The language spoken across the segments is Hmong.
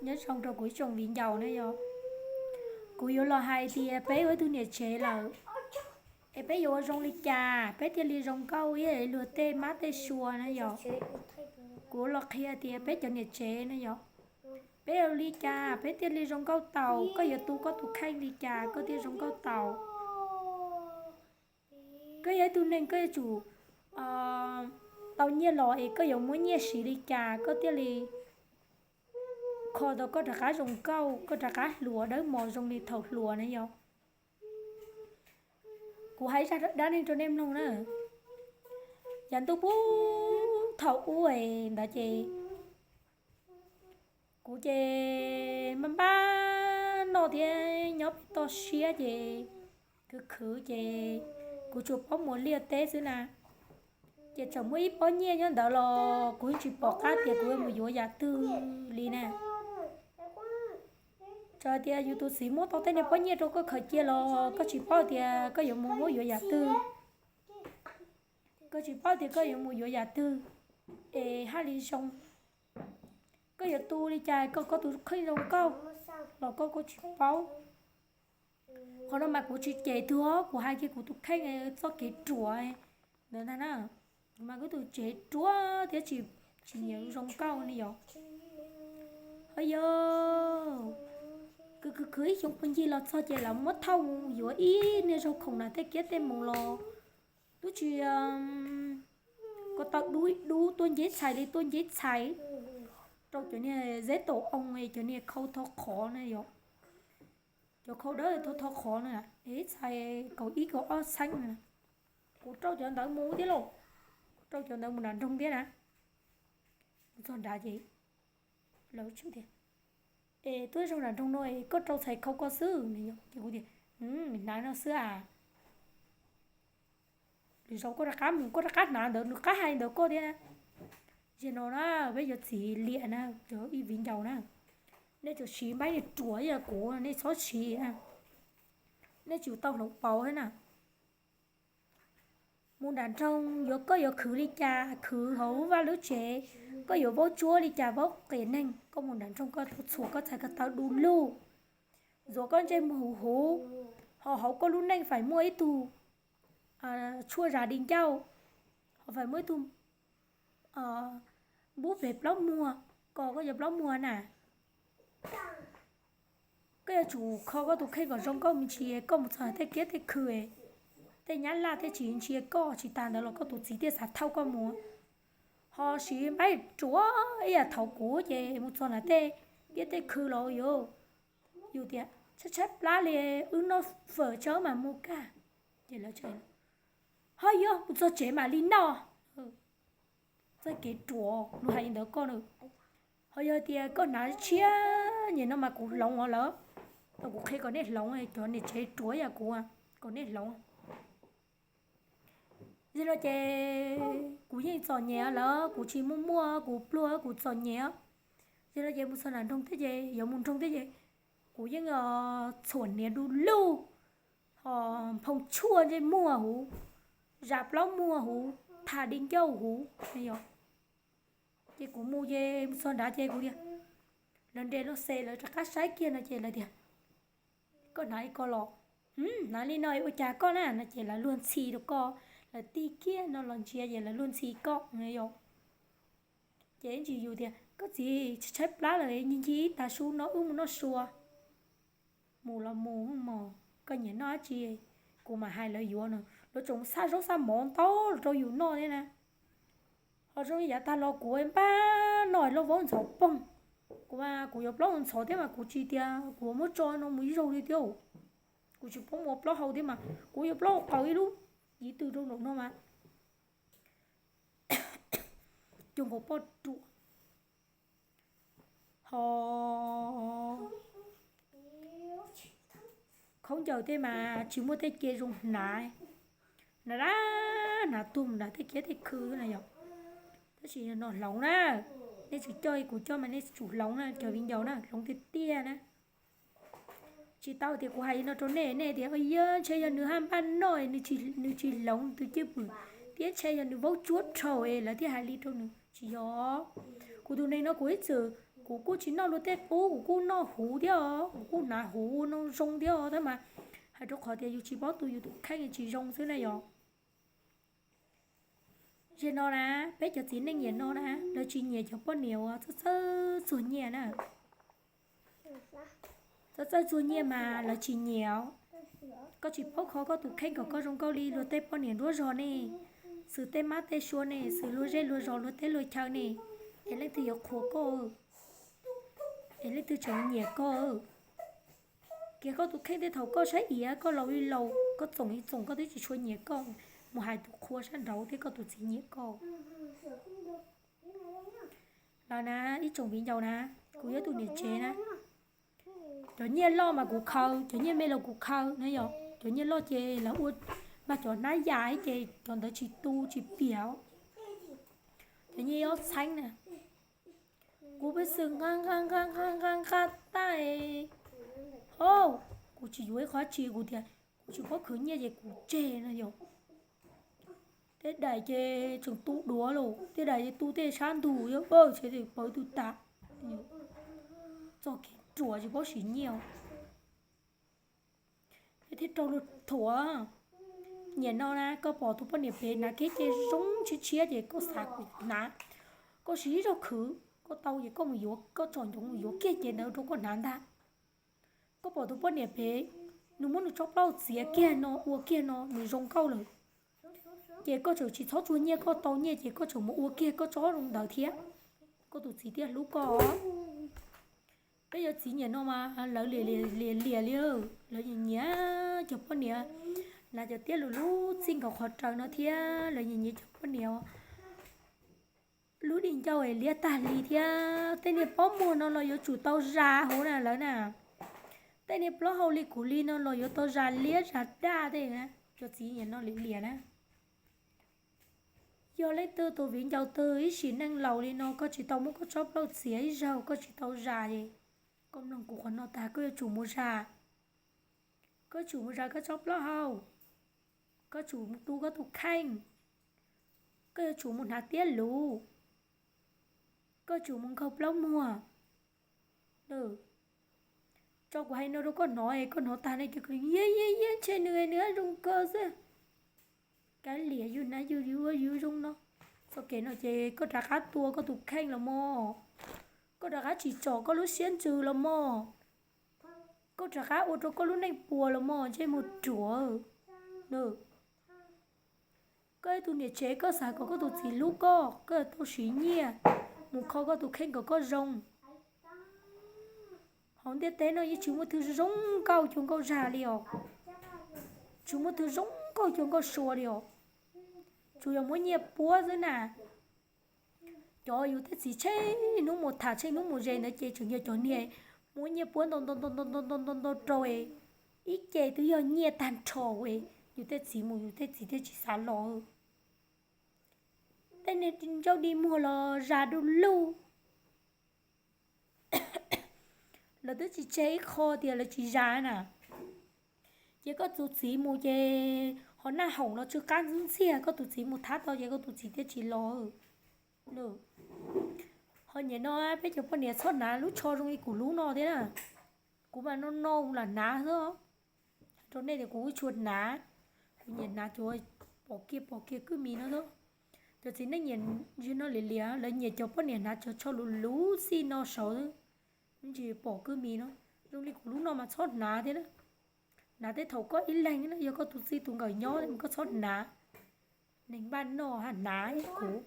Nyob zoo rau kuv ib tsoom viv ncaus na yog. Kuv yuav los hais tias peb ua ib tug niam tsev lawm, es peb yuav ua zoo li cas peb thiaj li zoo nkauj ib yam luag tej mab tej sua na yog. Kuv los qhia tias peb cov niam tsev na yog, peb ua li cas peb thiaj li zoo nkauj tau, koj yuav tu koj tus kheej li cas koj thiaj zoo nkauj tau. Koj yog ib tug neeg koj yuav tsum tau nyiaj los es koj yuav muab nyiaj siv li cas koj thiaj li kho tau koj rov qab zoo nkauj, koj rov qab hluas dawb mos zoo li thaum hluas na yog. Kuv hais zaj dab neeg rau nej mloog na. Yav ntuj puag thaum ub ntawd ces kuv ces npaj npaj noj thiab nyob pem toj siab ces khwv khwv ces kuv tsuas paub mus liaj teb xwb na. Ces tseem muaj ib pob nyiaj nyob ntawd los kuv yeej tsis pom qab tias kuv yuav mus yuav yam twg li na. Txawm tias yus tus txiv muab tau tej niag pob nyiaj rau koj khaws cia los koj tsis paub tias koj yuav mus muab yuav yam twg. Koj tsis paub tias koj yuav mus yuav yam twg es haj li zoo. Koj yuav tu li cas kom koj tus kheej zoo nkauj los koj kuj tsis paub. Qhov no mas kuv tsis cem tuag, kuv hais kiag kuv tus kheej txoj kev ruam ntawd ntag na. Kuv mas kuv tus tsev ruam thiab tsis, tsis nyiam zoo nkauj li yom. Ho yog khwv khwv khwv ib xyoo puag ncig los txog ces lawv muab thauj mus yuav ib niag zaug khoom na tej kiab tej moos los twb tsis ko taw dub ib dub, tuaj nceb txhais li tuaj nceb txhais rau cov niag zeb taum oo, cov niag khau tho qhov na yom. Cov khau dawb tho tho qhov na, ib txhais kaum ib kaum ob txheeb na. Kuv rau cov ntawd mus thiab lauj, kuv rau cov ntawd mus nram nroog thiab na. Mus txog nrad ces lawv tias, es tuaj zaug nram nroog no es koj rau txhais khau koj xwb no yom. Ces kuv tias, hnav no xwb as. Lwm zaus koj rov qab mus koj rov qab hnav ntawd, nws qab hais ntawd koj thiab na. Zaum no na, peb cov txiv liam na, cov ib viv ncaus na, nej tsuas siv npaib niag ruam ib yam kuv, nej txhob siv na. Nej tsis tau hloov pauv thiab na. Mus nram nroog yuav koj yuav khwv li cas khwv hauv vaj lub tsev, koj yuav vaub tsuab li cas vaub qias neeg, koj mus nram nroog koj tau txhuam koj txhais ko taw du lug, ntxuav koj ntsej muag huv huv, ho hauv koj lub neej faim muaj ib tug tshuaj zam di ncauj, ho faim muaj ib tug npub pem plaub muag, ko koj cov plaub muag na. Koj yuav tsum kho koj tus kheej kom zoo nkauj me ntsis, koj mus txog tej kiab tej khw, tej nyab laj thiaj tsis ntsia koj, tsis tas ntawd los koj tus txiv thiaj xav thauj koj mus. Ho siv npaib ruam ib yam thaum kuv ces mus txog nram tej kiab tej khw los yuav, yus tias tshaib tshaib plab li, wb noj fawm tso mas mus kaj. Ces lawv, ho yog mus txog tsev mam li noj. Txoj kev ruam luag hais li ntawd koj na. Ho yog tias koj hnav tshiab nyem no mas kuv hloov os lawm. Tau kuv qhia kom nej hloov, cov niam tsev ruam yam kuv, kom nej hloov. Yog no ces kuv yeej txom nyem lawm, kuv tsis muaj muaj, kuv pluag kuv txom nyem. Yog no ces mus txog nram nroog thiab ces, yuav mus nroog thiab ces kuv yeej txhuam hniav du lug, ho nphoo tshuaj ntsej muag huv, zam plaub muag huv, tham di ncauj huv. Ces kuv mus ces mus txog nrad ces kuv tias, lawv nres lub xes lawv rov qab saib kiag no ces lawv tias, koj hnav li ko los? Hnav li no ua cas koj na? No ces lawv luag ntxhi rau koj, lawv tig kiag no los ntsia ces lawv luag ntxhi koj yom. Ces ib ntsis yus tias koj txiv tshaib plab lawm, ncig ncig ib tag su no wb mus noj sua. Mus los mus mog, koj nyiam noj dab tsi kuv mam hais lawv yuav no. Lawv tseem xa zaub xa mov ntau los rau yus noj thiab na. Ho zoo li yav tag los kuv npaj noj lub vaub ntxhov poog, kuv mas kuv yuav plaub ntxhov thiab mas kuv tsis tias kuv muab tso no mus ib zaug li thiab. Kuv tsis paub mus ua plaub hau thiab mas kuv yuav plaub hau qaws ib lub ib tw rau nraum no mas cuag nkaus poj ruam. Ho khaub ncaws tej mas tsis muaj tej ce zoo hnav, hnav dab hnav tuag mus nram tej kiab tej khw na yom. Tab sis no hloov na, nej tsis coj li kuv coj mas nej tsum hloov na cov viv ncaus na, hloov tiag tiag na. Tsis tau tias kuv hais li no rau nej, nej tias ntshe yog nws haj npaj noj nws tsis hloov tus cwj pwm, thiab ntshe yog nws vaub tsuab dhau lawv thiaj hais li rau nws. Tsis yog, kuv tus neeg no kuv ib txwm Kuv kuj tsis noj luag tej qub, kuv kuj noj huv thiab os, kuv kuj hnav huv no zoo thiab os, tab mas hais rau qhov tias yus tsis paub tu yus tus kheej tsis zoo xwb na yom. Zaum no na, peb cov txiv neej niam no na, lawv tsis nyiam cov poj niam uas txawj txawj txuag nyiaj na. Txawj txawj txuag nyiaj mas lawv tsis nyiam. Koj tsis paub kho koj tus kheej kom koj zoo nkauj li luag tej poj niam nruab zog ne, xws tej mab tej sua ne, xws luag zej luag zos luag teb luag chaw ne, es leej twg yuav qhuas koj, es leej twg tseem nyiam koj. Kiag koj tus kheej tej thaum koj saib iav koj laus li laus koj txoom li txoom koj twb tsis tshua nyiam koj, mus hais tus qhua sab nraud thiab koj tus txiv nyiam koj. Lawv na, ib tsoom viv ncaus na, kuv yog tus niam tsev na. Cov nyiaj loj mas kuv khaws, cov nyiaj me los kuv khaws na yom. Cov nyiaj loj ces lawv ua mas cov hnab yam ces cov ntawd tsis tu tsis piam. Cov nyiaj ob txheeb na, kuv pheej xwm nqa nqa nqa nqa nqa nqa tag, ho, kuv tsis yuav ib qho tsi, kuv tias kuv tsis paub khwv nyiaj ces kuv tseg no yom. Tej daim ces tseem tu duav lawm, tej daim ces tu tej sab ntug, pawg tsev pawv tus tas, txoj kev ruam tsis paub siv nyiaj. Thiaj raug luag thuam. Nim no na koj pom tus poj niam pem hnav kiag ces zoo tshiab tshiab ces koj xav kuv hnav, koj siv ib zaug khwv koj tau ces koj mus yuav, koj tsom ncoov mus yuav kiag cev ntawd rau koj hnav ntag. Koj pom tus poj niam pem, nws muab nws tsob plaub txiav kiag no ua kiag no nws zoo nkauj lawm, ces koj tseem tsis txhob tsuag nyiaj, koj tau nyiaj ces koj tseem mus ua kiag koj tsob zoo ntawd thiab, koj tus txiv thiaj hlub koj. Peb cov txiv nim no mas lawv liam liam li, lawv nyiam nyiam cov poj niam hnav cov tiab lus lub txij nkaus qhov raws no thiab lawv nyiam nyiam cov poj niam lub di ncauj es liab tag li thiab. Tej niag plaub muag no los yuav tsum tau zas hauv na lawv na. Tej niag plaub hau li kuv li no los yuav tau zas liab zas daj tej na. Cov txiv nim no liam liam na. Yog leej twg tus viv ncaus twg ib sim neej laus li no koj tsis tau muab koj tsob plaub txiav ib zaug, koj tsis tau zas es, koj mloog kuv qhov no tag koj yuav tsum mus zas. Koj yuav tsum mus zas koj tsob plaub hau, koj yuav tsum mus tu koj tus kheej, koj yuav tsum mus hnav tiab lus, koj yuav tsum mus nkaug plaub muag. Tso kuv hais no rau koj hnov es koj hnov tag ne ces koj yeej yeej yeej ntshe nws nws zoo kawg xwb. Kav liam, yus hnav yus yuav yus zoo no. Txoj kev no ces koj rov qab tua koj tus kheej los mog, koj rov qab tsim txom koj lub siab ntsws los mog, koj rov qab ua rau koj lub neej puas los mog, ntsej muag ruam. Koj ib tug niam tsev koj xav kom koj tus txiv hlub koj, koj yuav tau siv nyiaj mus kho koj tus kheej kom koj zoo. Hauv ntiaj teb no yeej tsis muaj twg zoo nkauj cuag nkauj zag li os. Tsis muaj twg zoo nkauj cuag nkauj sua li os. Tsuas yog muab nyiaj puab xwb na. Cov yus tej txiv tsheej hnub mus tham tsheej hnub mus ze ntawd ces tseem yog cov niag muab nyiaj puab ntau ntau ntau ntau ntau ntau rau es ib ce twb yog nyiaj tag nrho es yus tej txiv mus yus tej txiv thiaj tsis xav los. Tej niag ncauj dig muag los zas du lug. Lawv twb tsis tseg ib qho tias lawv tsis zas na. Ces koj tus txiv mus ces ho naj hoom los tsw qab ntxwb ntxiag, koj tus txiv mus thab tau ces koj tus txiv thiaj tsis los. Ho nim no peb cov poj niam txhob hnav lub tsho zoo li kuv lub no thiab na. Kuv mas no no lam hnav xwb. Rau nej tias kuv tsis tshua hnav, kuv nyiam hnav cov pom kiag pom kiag kwj mis no xwb. Cov txiv neej nim no liam liam lawv nyiam cov poj niam hnav cov tsho luv luv xij no saud xwb, tsis pom kwj mis no. Zoo li kuv lub no mas txhob hnav thiab na. Hnav tej thaum koj ib leeg na, yog koj tus txij tus nkawm nyob mas koj txhob hnav. Neeg npaj noj hnav ib kuv.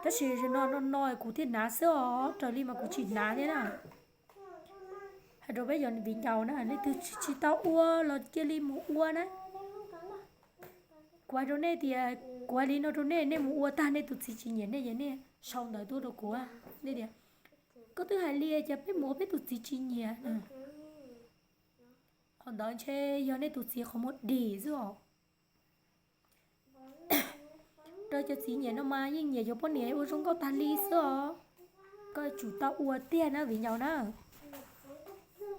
Tab sis no no no kuv thiaj hnav xwb os, raws li mas kuv tsis hnav thiab na. Hais rau peb cov viv ncaus na, leej twg tsis tau ua los cia li mus ua na. Kuv hais rau nej tias, kuv hais li no rau nej, nej mus ua tag nej tus txiv tsis nyiam nej ces nej sau ntawv tuaj rau kuv, nej tias koj twb hais li cas peb mus ua peb tus txiv tsis nyiam. Qhov ntawd ntshe yog nej tus txiv qhov muag dim xwb os. Rau cov txiv nyiam no mas yeej nyiam cov poj niam ua zoo nkauj tag li xwb os. Koj yuav tsum tau ua tiag na viv ncaus na.